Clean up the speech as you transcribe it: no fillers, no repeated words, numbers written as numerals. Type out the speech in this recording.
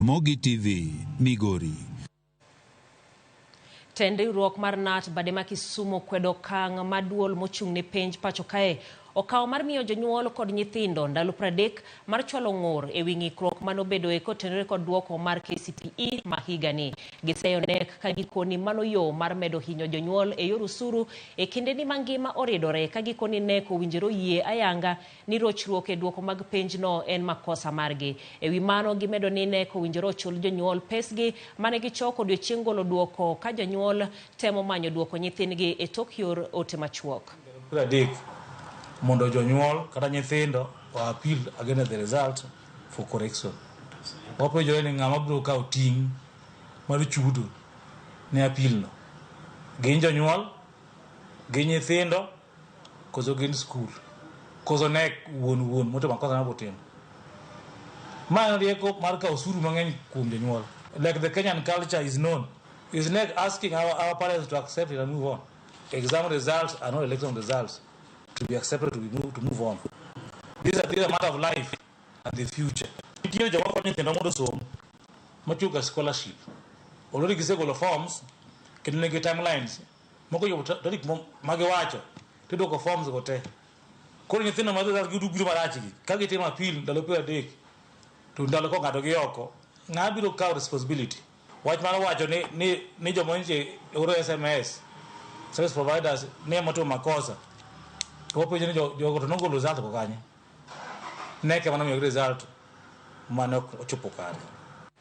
Mogi TV, Migori. Tend riwruok mar KNUT bade ma Kisumu kwedo okang' ma duol mochung' ne penj pacho kae okawo mar miyo jonyuol kod nyithindo ndalo 30 mar chwalo ng'ur e wi ng'ikruok manobedoe kotenore kod duoko mar KCPE ma higani. Giseyo KNEC ka gikoni mano yo mar medo hinyo jonyuol e yor usuru e kindeni ma ngima oridore ka gikoni KNEC owinjore oyie ayanga ni rochruok e duoko mag penjno en makosa margi. E wi mano, gimedo ni KNEC owinjore ochul jonyuol pesgi mane gichoko odiochieng' golo duoko ka jonyuol temo manyo duoko nyithindgi e tok yor ote machuok. 30 mondo jonyuol kata nyithindo o appeal against the result for correction. Wapenjore ni ng'ama biro kawo ting' mar chudo ne appeal no. Gin jonyuol, gin nyithindo, koso gin skul, koso KNEC wuon wuon motimo makosa mabotimo. Ma en rieko mar kawo osuru mang'eny kuom jonyuol. Like the Kenyan culture is known. Is KNEC asking our parents to accept it and move on. Exam results are not election results to be accepted to move on. These are matter of life and the future. Nitie joma konyo nyithindo mondo osom machiwo ga scholarship. Already gisegolo forms kendo nigi timelines moko chopo tarik magiwacho tiduoko forms go te. Koro nyithindo ma results gi biro marach gi ka gitimo appeal ndalo 30 to ndalo kong'ado gi oko ng'a biro kawo responsibility. Wach mar wacho ni joma nyiche oro SMS service providers ni ema otimo makosa to wapenjo ni jogo to nogolo result go kanye? KNEC ema nomiyogi result mane ok ochopo kare.